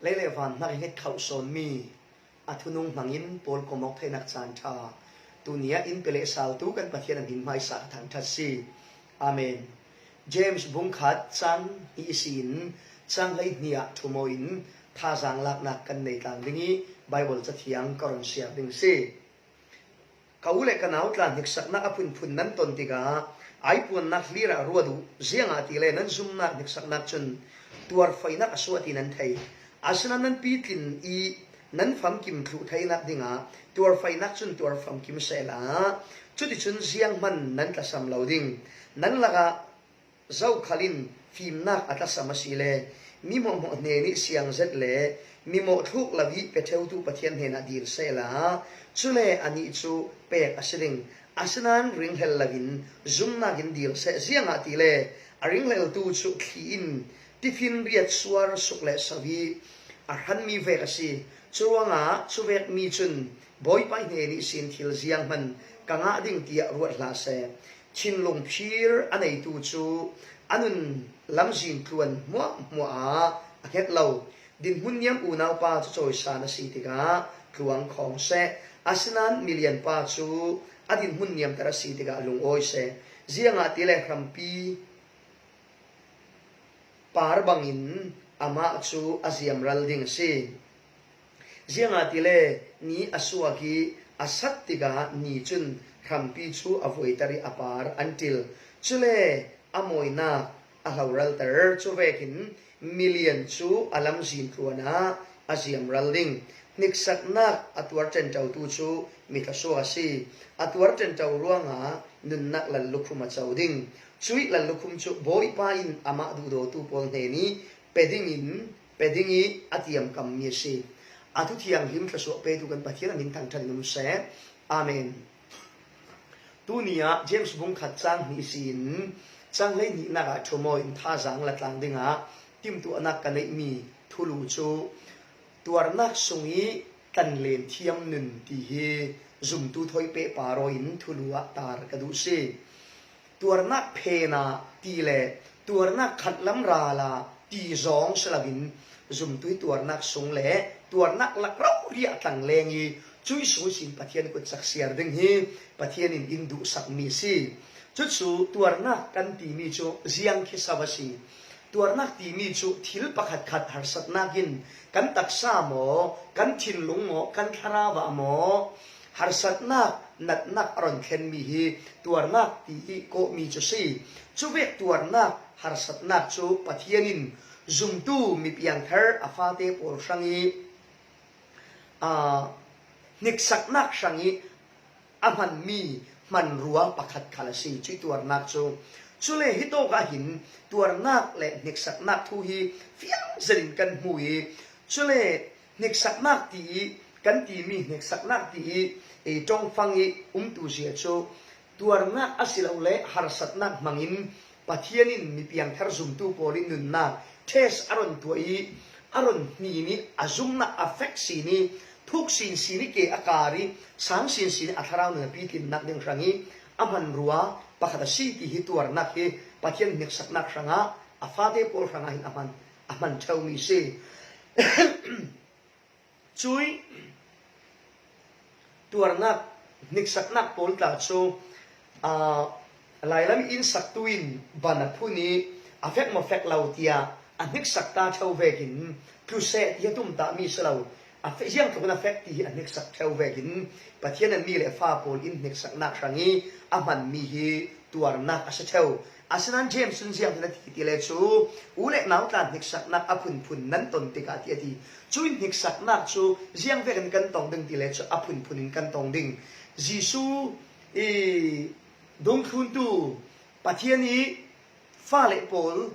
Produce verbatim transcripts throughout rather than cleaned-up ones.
Lei le van hnak i hnget khauh sawnmi a thunung hmangin pawl kawmawk theinak caan ṭha tuni ah in pe leh saltu kan Pathian a hmin hmaisa ka thangṭhat si. Amen. James bung khat cang hnih ihsin cang hleihnih ah ṭhu mawi in thazaang laknak kan nei tlang ding i Baibal cathiang ka run siar ding si. Ka u le ka nau tla hniksaknak a phunphun nan ton tikah aipuannak hlir ah ruat uh, ziangahtile nan zumnak hniksaknak cun tuarfainak a suah ti nan thei. Asinain nan pitlin i nan famkim thluh theinak dingah tuarfainak cun tuarfamkim sehla, cuticun zianghman nan tlasam lo ding. Nan lakah zokhal in fimnak a tlasam a si le mi hmuahhmuah hnen i siang zet le mi mawhthluk lo i pe ṭheutu Pathian hnenah dil sehla, cule anih cu pek a si ding. Asinain ringhlel loin zumnak in dil seh, ziangahtile a ringhleltu cu thli in tifinriat suar suk le so i a hranmi vek a si. Curuangah cuvekmi cun Bawipa hnen ihsin thil zianghman ka ngah ding tiah ruat hlah seh. Thinlung phir a neitu cu a nun lamzin tluan hmuahhmuah ah a hnget lo. Dinhmun niam unaupa cu cawisan a si tikah tluang khawng seh. Asinain milianpa cu a dinhmun niamter a si tikah lungawi seh. Ziangahtile hrampi par bangin amah cu a ziamral ding a si. Ziangahtile ni a suak i a sat tikah ni cun hrampi cu a vuaiter i a par an ṭil. Cule a mawinak a hloralter. Cuvekin milian cu a lamzin tluan ah a ziamral ding. Hniksaknak a tuar ṭanṭotu cu mi thluasuak a si. A tuar ṭanṭo ruangah nunnak lallukhum a co ding. Cuih lallukhum cu Bawipa in amah duhdawtu pawl hnen i pe dingin, pe ding i a tiamkammi a si. A thu thianghlim thluasuah petu kan Pathian a min thangṭhat in um seh. Amen. Tuni ah James bung khat cang hnih ihsin cang hleihnihnak ah ṭhu mawi in thazaang la tlang dingah timhtuahnak ka neihmi thulu cu tuarnak sung i tanlen thiam nun ti hi zumtu thawi pehpar aw in thulu ah tar ka duh si. Tuarnak phen ah ti le tuarnak khatlam ral ah ti zawng si loin zumtu hi tuarnak sung le tuarnak lak rori ah tlangleng i cuih sung ihsin Pathian kutcak siar ding hi Pathian in in duhsakmi a si. Cucu tuarnak kan timi cu ziang khi so a si? Tuarnak timi cu thil pakhatkhat harsatnak in kan taksa maw, kan thinlung maw, kan thlarau ah maw harsatnak natnak a run thlenmi hi tuarnak ti i kawhmi cu si. Cuvek tuarnak harsatnak cu Pathian in zumtu mipiangthar a fate pawl hrang i, aa, hniksaknak hrang i a hmanmi hmanrua pakhat khal a si, cuih tuarnak cu. Cule hitawk ah hin tuarnak le hniksaknak thu hi fiang zetin kan hmu i, cule hniksaknak ti i kan timi hniksaknak ti i, i ṭongfang i umtu zia cu tuarnak a si lo le harsatnak hmangin Pathian in mipiangthar zumtu pawl i nunnak test a run tuah i a run hnin i a zumnak a fek sin i thuk sinsin i ke a kar i sang sinsin i a thlarau nun a pitlinnak ding hrang i a hmanrua pakhat a si ti hi tuarnak hi Pathian hniksaknak hrangah a fate pawl hrangah hin a hman, a hman ṭheumi si. Cuih tuarnak, hniksaknak pawl tla cu, aa, lailam i insaktu in ban a phun i a fek maw fek lo tiah a hniksak ta ṭheu vekin tluseh tiah tumtahmi si lo, a fek, ziangtluk in a fek ti hi a hniksak ṭheu vekin Pathian a mi le fa pawl in hniksaknak hrang i a hmanmi hi tuarnak a si ṭheu. Asinain James in ziang hin a ti ti le cu, u le nau tla hniksaknak a phunphun nan ton tikah ti a ti. Cuih hniksaknak cu ziang vekin kan tong ding ti le cu a phunphun in kan tong ding. Jesuh i dungthluntu Pathian i fale pawl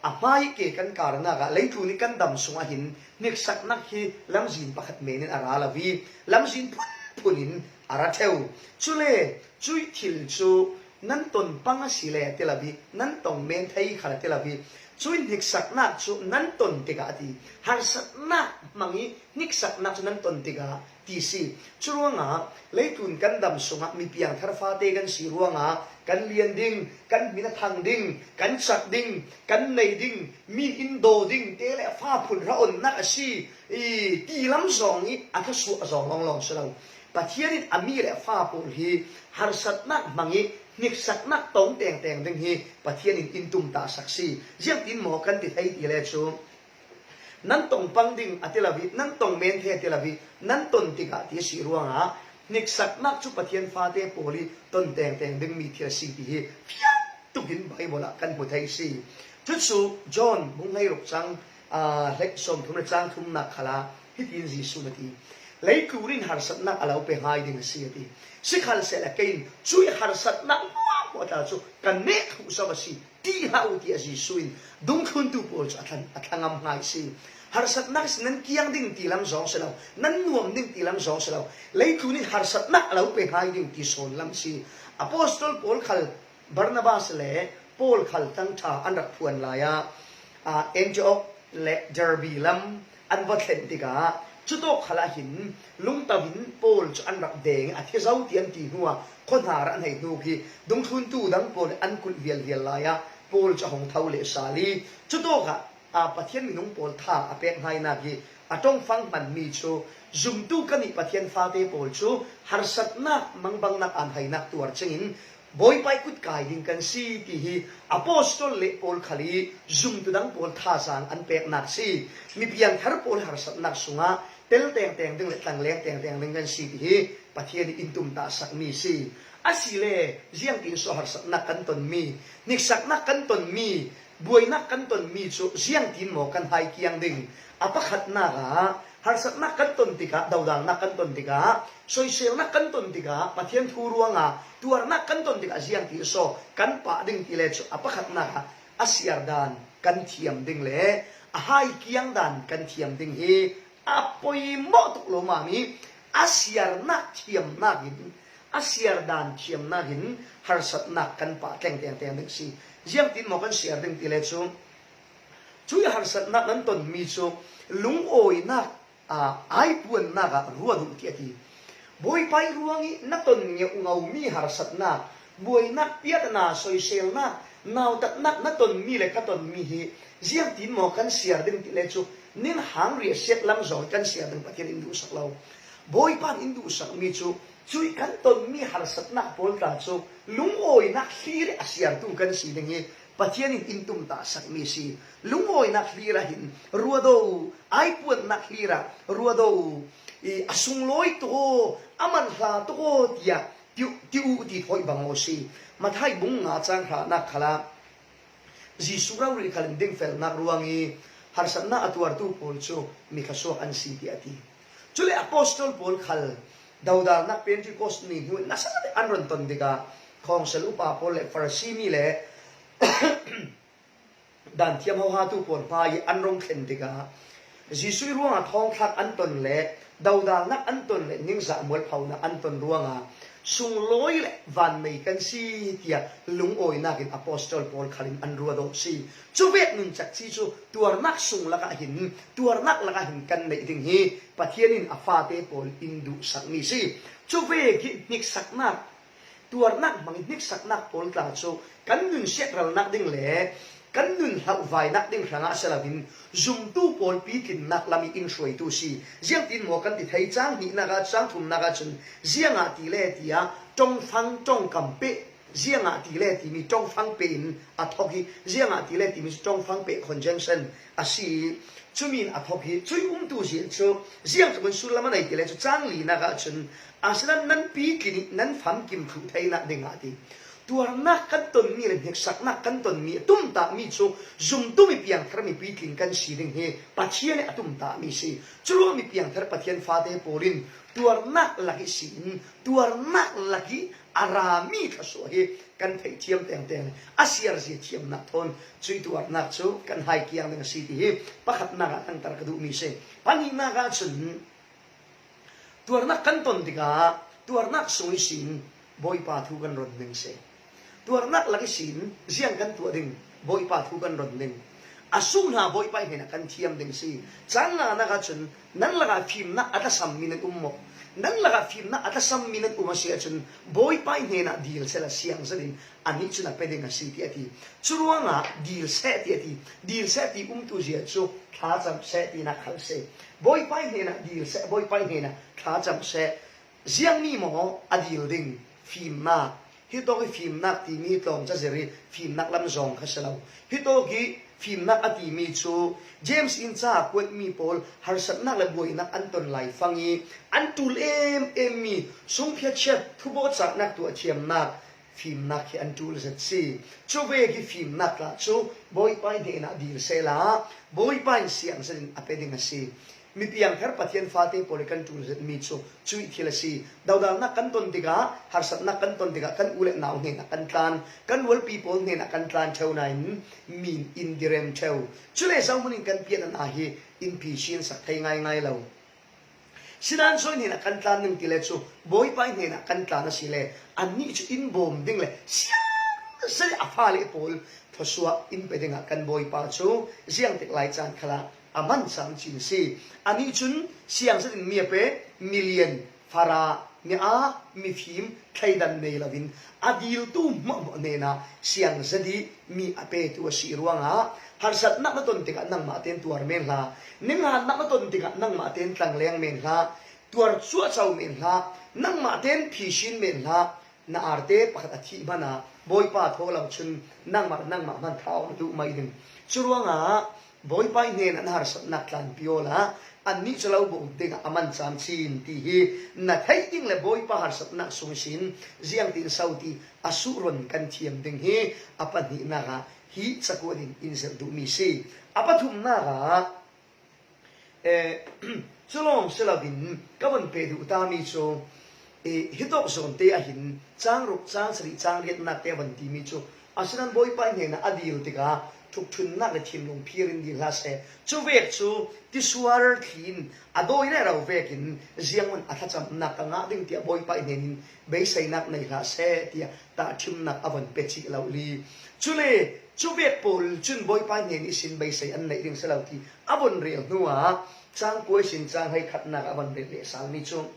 a hmai ke kan karnak ah leitlun i kan dam sungah hin hniksaknak hi lamzin pakhat men in a ra lo i lamzin phunphun in a ra ṭheu. Cule cuih thil cu nan ton pang a si le ti lo i nan tong men thei khal a ti lo i Jesuh in hniksaknak cu nan ton tikah a ti. Harsatnak hmang ih hniksaknak cu nan ton tikah ti si. Curuangah leitlun kan dam sungah mi piangthar fate kan si ruangah kan lian ding, kan min a thang ding, kan cak ding, kan nei ding, mi in daw ding te le fa phun ra onnak a si. I, ti lam zawng ih a thluasuah zawng lawnglawng si lo. Pathian in a mi le fa pawl hi harsatnak hmang ih hniksaknak tong tengteng ding hi Pathian in in tumtahsak si. Ziangtin maw kan ti thei ti le cu, nan tong pang ding a ti lo ih, nan tong men thei a ti lo ih, nan ton tikah ti a si ruangah hniksaknak cu Pathian fate pawl ih ton tengteng dingmi thil a si ti hi fiang tukin Baibal ah kan hmu thei si. Cucu John bung hleiruk cang, aa, hlei sawmthum le cang thumnak khalah hitin Jesuh a ti. Leitlun in harsatnak a lo pe hai ding a si a ti. Sikhalsehla kei in cuih harsatnak hmuahhmuah tla cu ka neh thluh zo a si. Ti hlah uh, tiah Jesuh in dungthluntu pawl cu a thlan-, a thlangam hngai si. Harsatnak si nan kiang ding ti lam zawng si lo, nan nuam ding ti lam zawng si lo. Leitlun in harsatnak a lo pe hngai ding ti sawn lam si. Apostol Paul khal Barnabas le Paul khal tangṭha an rak phuan lai ah, aa, Antioch le Derbe lam an va thlen tikah cutawk khalah hin lungto in Paul cu an rak deng ih a thi zo ti an ti hnuah khuahnar an hei hnuk ih dungthluntu dang pawl an kulh vialvial lai ah Paul cu a hung tho leh sal ih cutawkah, aa, Pathian minung pawl tha a pek hnainak ih a ṭongfang hmanmi cu zumtu kan ih Pathian fate pawl cu harsatnak mangbangnak an hainak tuar cingin Bawipa ih kut kai ding kan si ti hi apostol le Paul khal ih zumtu dang pawl thazaang an peknak si. Mi piangthar pawl harsatnak sungah tel tengteng ding le tlangleng tengteng ding kan si ti hi Pathian ih in tumtahsakmi si. Asile ziangtin so harsatnak kan tonmi, hniksaknak kan tonmi, buainak kan tonmi cu ziangtin maw kan hai kiang ding? A pakhatnak ah harsatnak kan ton tikah, dodalnak kan ton tikah, soiselnak kan ton tikah Pathian thu ruangah tuarnak kan ton tikah ziangtin so kan pah ding ti le cu a pakhatnak ah a siar dan kan thiam ding le a hai kiang dan kan thiam ding hi a poimawh tuk lo mami a siarnak thiamnak in, a siar dan thiamnak in harsatnak kan pah tleng tengteng ding si. Ziangtin maw kan siar ding ti le cu, cuih harsatnak nan tonmi cu lungawinak, aa, aipuannak ah ruat uh ti a ti. Bawipa ih ruangih na ton ngeuh ngomi harsatnak, buainak, piatana, soiselnak, nautatnak na tonmi le ka tonmi hi ziangtin maw kan siar ding ti le cu, ning hang riahsiat lam zawng kan siar ding Pathian in duhsak lo. Bawipa in duhsakmi cu cuih kan tonmi harsatnak pawl tla cu lungawinak thlir ih a siartu kan si ding hi Pathian in in tumtahsakmi si. Lungawinak thlir ah hin ruat aw, aipuannak thlir ah ruat aw, ih, a sunglawi tuk aw, a man hla tuk aw tiah ti, ti uh ti thawih bang aw si. Matthai bung nga cang hranak khalah Jesuh rori khal in dingfelnak ruangih harsatnak a tuartu pawl cu mi thluasuak an si tiah a ti. Cule apostol pawl khal dodalnak Pentecost ni hnu nasa an run ton tikah khawngsel upa pawl le Farasi mi le danthiam hohatu pawl hmai an rung thlen tikah Jesuh ih ruangah thawngthlak an ton le dodalnak an ton le ningzah mualphonak an ton ruangah sunglawi le vannei kan si tiah lungawinak in apostol pawl khal in an ruat aw si. Cuvek nunchak ci cu tuarnak sung lakah hin, tuarnak lakah hin kan neih ding hi Pathian in a fate pawl in duhsakmi si. Cuvek ih hniksaknak, tuarnak hmang ih hniksaknak pawl tla cu kan nun siatralnak ding le kan nun hlauhvainak ding hrangah si loin zumtu pawl pitlinnak lam ih in hruaitu si. Ziangtin maw kan ti thei? Cang hnihnak ah, cang thumnak ah cun ziangah ti le tiah ṭongfang ṭongkam peh, ziangah ti le timi ṭongfang peh in a thok hi, ziangah ti le timi cu ṭongfang peh conjunction a si. Cumi in a thok hi, cuih umtu zia cu ziangtluk in sullam a nei ti le cu cang linak ah cun, asinain nan pitlin ih nan famkim thluh theinak dingah a ti. Tuarnak kan tonmi le hniksaknak kan tonmi a tumtahmi cu zumtu mi piangthar mi pitlin kan si ding hi Pathian ih a tumtahmi si. Curuang mi piangthar Pathian fate pawl in tuarnak lak ihsin, tuarnak lak ih a rami thluasuah hi kan theihthiam tengteng le a siarzia thiamnak thawn cuih tuarnak cu kan hai kiang ding a si ti hi pakhatnak ah langhter ka duhmi si. Pahnihnak ah cun tuarnak kan ton tikah tuarnak sung ihsin Bawipa thu kan run ding si. Tuarnak lak ihsin ziang kan tuah ding? Bawipa thu kan run ding. A sung hna Bawipa hnenah kan thiam ding a si. Cang nganak ahcun nan lakah fimnak a tlasam mi nan um maw? Nan lakah fimnak a tlasam mi nan um a si ahcun Bawipa hnenah dil sehla siang zetin anih cun a pe ding a si, tiah a ti. Cu ruangah dil seh, tiah a ti. Dil seh ti umtu zia cu thlacam seh tinak khal a si. Bawipa hnenah dil seh, Bawipa hnenah thlacam seh. Ziangmi maw a dil ding? Fimnak. Hitawk i fimnak timi tlawmca zir i fimnak lam zong kha si lo. Hitawk i fimnak a timi cu James in ca a kuatmi pawl harsatnak le buainak an ton lai fang i an ṭul em em mi sungphiatchiat thubawhcahnak tu a thiamnak fimnak hi an ṭul zet si. Cu vek i fimnak tla cu Bawipa hnenah dil sehla Bawipa in siang zetin a pe ding a si. Mipiangthar Pathian fate pawl i kan ṭul zetmi cu cuih thil a si. Dodalnak kan ton tikah, harsatnak kan ton tikah, kan u le nau hnenah kan tlan, kan rualpi pawl hnenah kan tlan ṭheu nain min in direm ṭheu. Cule zohhmun in kan pian an ahi in phihsin sak thei ngaingai lo. Sinan zawi hnenah kan tlan ning tile cu Bawipa hnenah kan tlan a si le, annih cu in bawm ding le siang seh a fale pawl thluasuah in pe dingah kan Bawipa cu ziangtik lai caan khalah a man caan cin si. Anih cun siang zetin mi a pe, milian, fara, mi aa, mifim, thleidan nei loin a diltu hmuahhmuah hnenah siang zet i mi a petu a si ruangah harsatnak na ton tikah nangmah tein tuar men hlah, ninghannak na ton tikah nangmah tein tlangleng men hlah, tuar cuahco men hlah, nangmah tein phisin men hlah, na arte pakhat a thih hmanh ah Bawipa thaw lo cun nangmah nangmah hmanh thlau na duh mai ding. Cu ruangah Bawipa hnenah na harsatnak tlanpi awla annih cu lo bawm dingah a man caan cin ti hi na theih ding le Bawipa harsatnak sung sin ziangtin so ti a suhron kan thiam ding hi a pahnihnak ah hi cakuat in in zirh duhmi si. A pathumnak ah Eh, cu lawng si loin ka vun pe duh tami cu, eh, hitawk zawnte ah hin cang ruk, cang sarih, cang riatnak te a vun timi cu, asinan Bawipa hnenah a dil tikah thukṭhunnak le thinlung phir in dil hlah seh. Cu vek cu tisuar thlin a dawi rero vekin zianghman a thlacamnak ka ngah ding tiah Bawipa hnen in beiseinak nei hlah seh tiah tahṭhimnak a vun pe cih lo li. Cule cu vek pawl cun Bawipa hnen ihsin beisei an neih ding si lo ti a vun rel hnuah cang kuai sin cang hleikhatnak a vun rel lehsalmi cu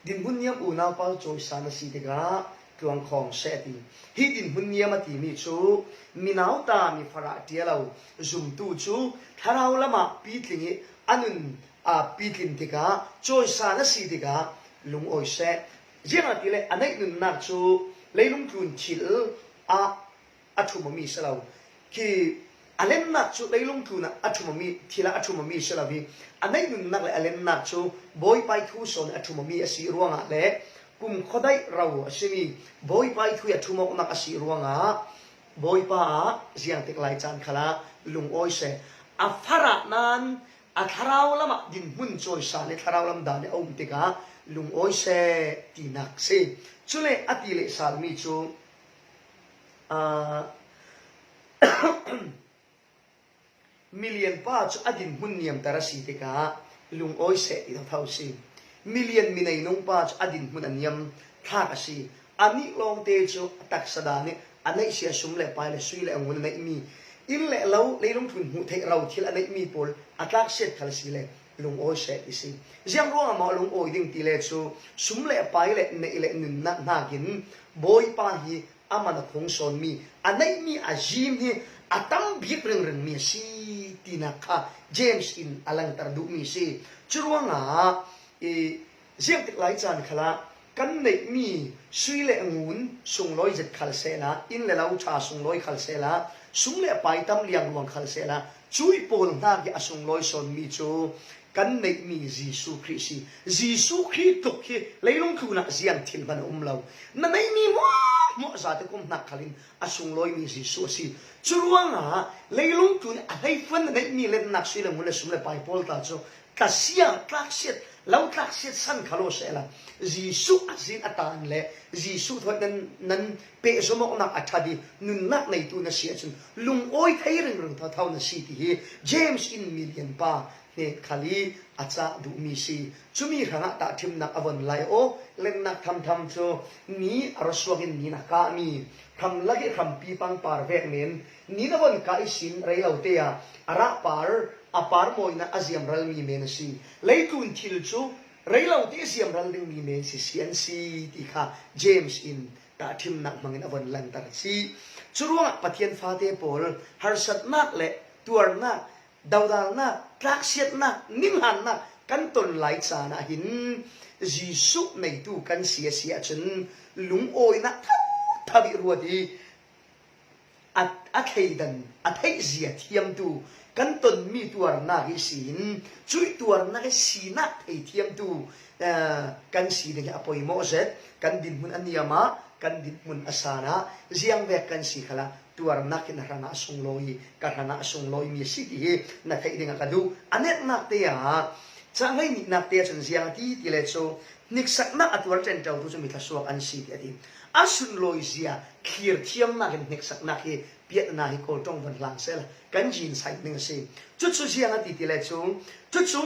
dinhmun niam unau pa cawisan a si tikah tluangkhawng seh a ti. Hi dinhmun niam a timi cu minau ta mi farah ṭia lo zumtu cu thlarau lamah pitling i a nun aa pitlin tikah cawisan a si tikah lungawi seh. Ziangahtile a neih nunnak cu leilung tlun thil ah a ṭhum awmi si lo. Khi a lennak cu leilung tlun ah a ṭhum awmi, thil ah a ṭhum awmi si lo hi a neih nunnak le a lennak cu Bawipa ih thu sawn a ṭhum awmi a si ruangah le kumkhua daih ro a simi Bawipa ih thu ih a ṭhum awknak a si ruangah Bawipa ah ziangtik lai caan khalah lungawi seh. A farah nan a thlarau lamah dinhmun cawisan i thlarau lam dan i a um tikah lungawi seh tinak si. Cule a ti lehsalmi cu, aa, milian pa cu a dinhmun niamter a si tikah lungawi seh ti thotho si. Milian minei nung pa cu a dinhmun a niam thlak a si. Anih lawngte cu a taksa dan i a neih si a sum le pai le sui le a ngun a neihmi, inn le lo, leilung tlun hmuh theih ro thil a neihmi pawl a tlaksiat khal si le lungawi seh ti si. Ziang ruangah maw a lungawi ding ti le cu sum le pai le neih le nunnak hnakin Bawipa hi a man a khung sawnmi, a neihmi a zim hi a tam bik ringringmi a si tinak kha James in a langter duhmi si. Cu ruangah i ziangtik lai caan khalah kan neihmi sui le ngun sunglawi zet khal sehla, inn le lo ṭha sunglawi khal sehla, sum le pai tam liangluang khal sehla, cui pawl hnak i a sunglawi sawnmi cu kan neihmi Jesuh Khrih si. Jesuh Khrih tluk hi leilung tlun ah ziang thil hmanh a um lo. Na neihmi hmuahhmuah zate kum hnak khal in a sunglawimi Jesuh a si. Cu ruangah leilung tlun i a hleifuan na neihmi lennak sui le ngun le sum le pai pawl tla cu tlasia, tlaksiat, lo tlak siatsan kha lo sehla, Jesuh a zin a tan le Jesuh thawi nan, nan pehzawmawknak a ṭha dih nunnak neitu na si ahcun lungawi thei ringring thotho na si, ti hi James in milian pa hnen khal i a cah duhmi si. Cumi hrangah tahṭhimnak a von lai aw. Lennak thamtham cu ni a ra suak in ni na kahmi, hramlak i hrampi pangpar vek men, ni na von kah ihsin rei lo te ah a rah par, a par mawinak a ziamralmi men a si. Leitlun thil cu rei lo te ziamral dingmi men si si an si, ti kha James in tahṭhimnak hmangin a von langhter a si. Curuangah Pathian fate pawl, harsatnak le tuarnak, dodalnak, tlaksiatnak, ninghannak kan ton lai caan ah hin Jesuh neitu kan si a si ahcun lungawinak thotho i ruat i a, a thleidan, a theihzia thiamtu kan tonmi tuarnak hi si hin, cuih tuarnak i sinak thei thiamtu, eh, kan si ding hi a poimawh zet. Kan dinhmun a niam ah, kan dinhmun a san ah, ziangvek kan si khalah tuarnak hi na hrangah a sunglawi, ka hrangah a sunglawimi a si, ti hi na theih dingah ka duh. A netnak te ah, cang hlei nihnak te ahcun ziang a ti ti le cu, hniksaknak a tuar ṭenṭotu cu mi thluasuak an si, ti a ti. A sunlawizia thlir thiamnak in hniksaknak hi piatna hi kawl ṭong von hlang sehla kan zin sai ding a si. Cucu ziang a ti ti le cu, cucu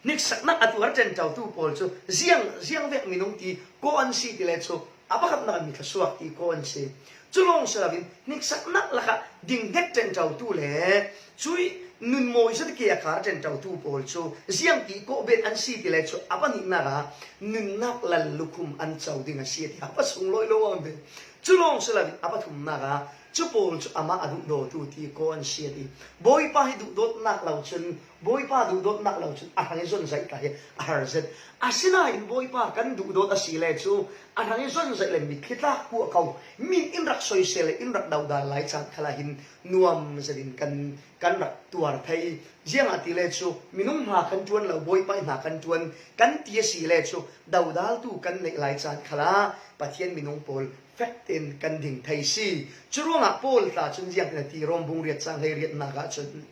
hniksaknak a tuar ṭenṭotu pawl cu ziang, ziangvek minung ti kaw an si ti le cu, a pakhatnak in mi thluasuak ti kaw an si. Cu lawng si loin hniksaknak lakah ding hnek ṭenṭotu le cuih nunmawi zat ke a kar ṭenṭotu pawl cu ziang ti kaw bet an si ti le cu, a pahnihnak ah nunnak lallukhum an co ding a si, a ti. A pa sunglawi lo ang ve. Cu lawng si loin a pathumnak ah cu pawl cu amah a duhdawtu ti kaw an si, a ti. Bawipa hi duhdawtnak lo cun, Bawipa duhdawtnak lo cun a hrang i zonzaih ta hi a har zet. Asinain Bawipa kan duhdawt a si le cu a hrang i zonzaih le mitthli tlak puah ko, min in rak soisel le in rak dodal lai caan khalah hin nuam zetin kan, kan rak tuar thei. Ziangahtile cu minung hna kan ṭuan lo, Bawipa hna kan ṭuan kan ti a si le cu dodaltu kan neih lai caan khalah Pathian minung pawl fek tein kan ding thei si. Curuangah Paul tla cun ziangtin a ti, Rom bung riat cang hlei riatnak ah cun,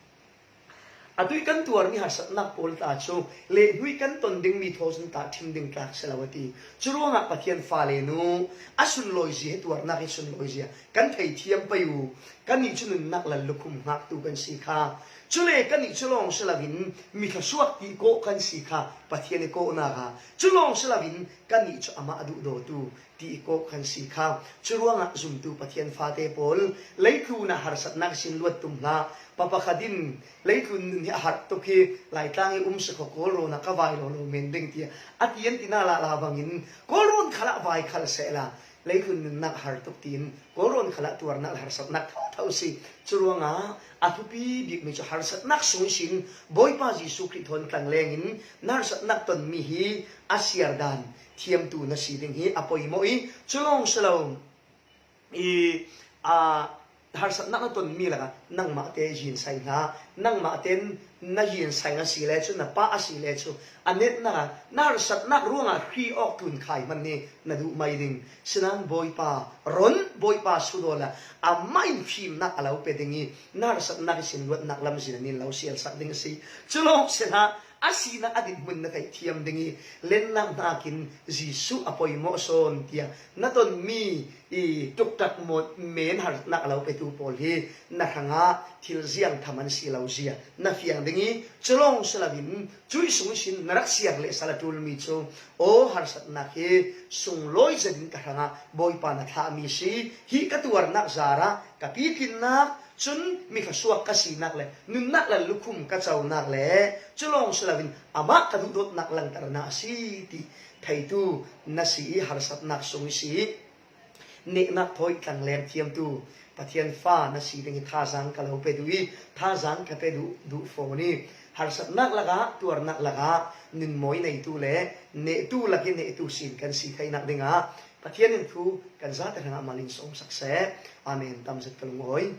atu i kan tuarmi harsatnak pawl tla cu lehnu i kan ton dingmi thaw cun tahṭhim ding tlak si lo a ti. Curuangah Pathian fale nu, a sunlawizia hi tuarnak i sunlawizia kan thei thiam pei u. Kannih cu nunnak lallukhum hngaktu kan si kha. Cule kannih cu lawng si loin mi thluasuak ti kawh kan si kha, Pathian i kawhnak ah. Cu lawng si loin kannih cu amah a duhdawtu ti i kawh kan si kha. Curuangah zumtu Pathian fate pawl, leitlun ah harsatnak sin luat tum hlah. Pa pakhat in, leitlun nun hi a harh tuk hi, Laitlang i um si kho, Kawlrawn ah ka vai lawlaw men ding, tiah a ti an ti hna lala bangin, Kawlrawn khalah vai khal sehla, leitlun nunnak a har tuk tiin, Kawlrawn khalah tuarnak le harsatnak thotho si. Curuangah a thupi bikmi cu harsatnak sung ihsin Bawipa Jesuh Khrih thawn tlangleng in na harsatnak tonmi hi a siar dan thiamtu na si ding hi a poimawh i, cu lawng si lo i, aa, harsatnak na tonmi lakah nangmah te zinsai hna. Nangmah ten na zinsai a si le cu, na pah a si le cu, a netnak ah na harsatnak ruangah Khrih awk tlun khai hmanh hi na duh mai ding. Sinain Bawipa ron, Bawipa sudaw la, amah in fimnak a lo pe ding i, na harsatnak i sin luatnak lamzin an in lo sialsak ding a si. Cu lawng si hlah, a sinak a dinhmun na theih thiam ding i, lennak hnakin Jesuh a poimawh sawn tiah na tonmi i tuktak mawt men harsatnak a lo petu pawl hi na hrangah thil ziang tham an si lo zia na fiang ding i, cu lawng si loin cuih sung ihsin na rak siar le sal a ṭulmi cu, aw, harsatnak hi sunglawi zetin ka hrangah Bawipa na thlahmi si, hi ka tuarnak zarah ka pikinnak, cun mi thluasuak ka sinak le nunnak lallukhum ka conak le cu lawng si loin amah ka duhdawtnak langhternak a si ti theitu na si i, harsatnak sung i si, nehnak thawi tlangleng thiamtu Pathian fa na si ding i thazaang ka lo pe duh i, thazaang ka pe duh, duh fawn i, harsatnak lakah, tuarnak lakah nunmawi neitu le nehtu lak i nehtu sin kan si theinak dingah Pathian in thu kan zate hrangah mal in sawmsak seh. Amen. Tam zet ka lungawi.